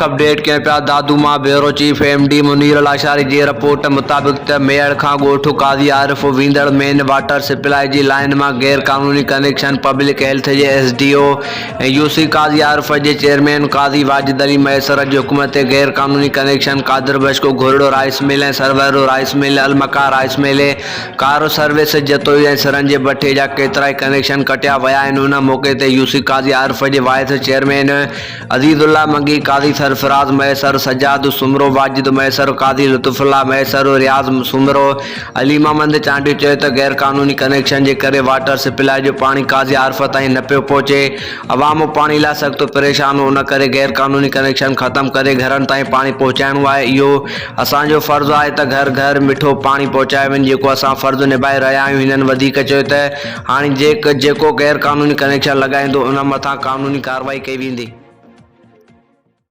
Update ڪيون پيا دادو مان bureau chief M D Munir Lashari جي رپورٽ مطابق ته ميهڙ کان ڳوٺ قاضي عارف ويندڙ مين واٽر سپلائي جي لائين مان غير قانوني ڪنيڪشن پبلڪ هيلٿ جي S D O ۽ U C Qazi Arif جي چيئرمين قاضي واجد علي مهيسر جي حڪم تي غير قانوني connection Qadir Bux Gharhro rice mill ۽ Sarwaro rice mill Almaka rice mill car service Jatoi ۽ سرن جي بٺي جا ڪيترائي ڪنيڪشن ڪٽيا ويا آهن ان موقعي تي يو سي قاضي عارف جي وائيس چيئرمين عزيز الله منگي، قاضي سرفراز مهيسر، سجاد سومرو، واجد مهيسر، قاضي لطف الله مهيسر، رياض سومرو، علي محمد چانڊيو چيو ته غير قانوني ڪنيڪشن جي ڪري واٽر سپلائي جو پاڻي قاضي عارف تائين نه پيو پهچي عوام پاڻي لاء سخت پريشان هو ان ڪري غير قانوني ڪنيڪشن ختم ڪري گهرن تائين پاڻي پهچائڻو آهي اهو اسان جو فرض آهي ته گهر گهر مٺو پاڻي پهچايو وڃي جيڪو اسان فرض نڀائي رهيا آهيون هنن وڌيڪ چيو ته هاڻي جيڪو غير قانوني ڪنيڪشن لڳائيندو ان مٿان قانوني ڪارروائي ڪئي ويندي.